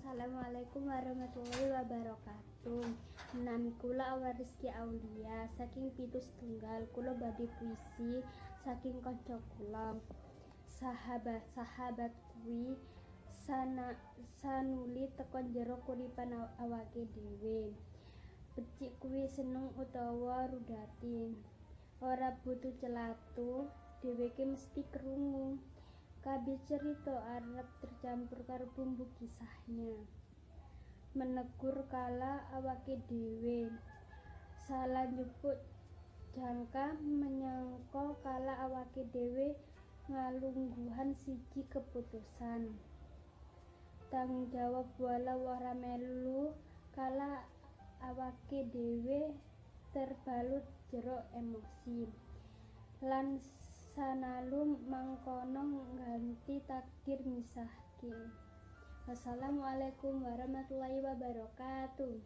Assalamualaikum warahmatullahi wabarakatuh. Nami kula Awar Rizky Aulia saking 7 setunggal. Kula badhe puisi saking kanca kula. Sahabat sahabat kuwi sana sanuli teko jero kuripan awake dhewe. Becik kuwi seneng utawa rudati. Ora butuh celatu, dheweke mesti krungu. Kabeh cerita arep tercampur karo bumbu kisahnya. Menegur kala awake dhewe salah njupuk jangka, menyangka kala awake dhewe ngalungguhan siji keputusan. Tanggung jawab walau ora melu kala awake dhewe terbalut jero emosi. Lan sanalu mangkono ngganti takdir misahke. Wassalamualaikum warahmatullahi wabarakatuh.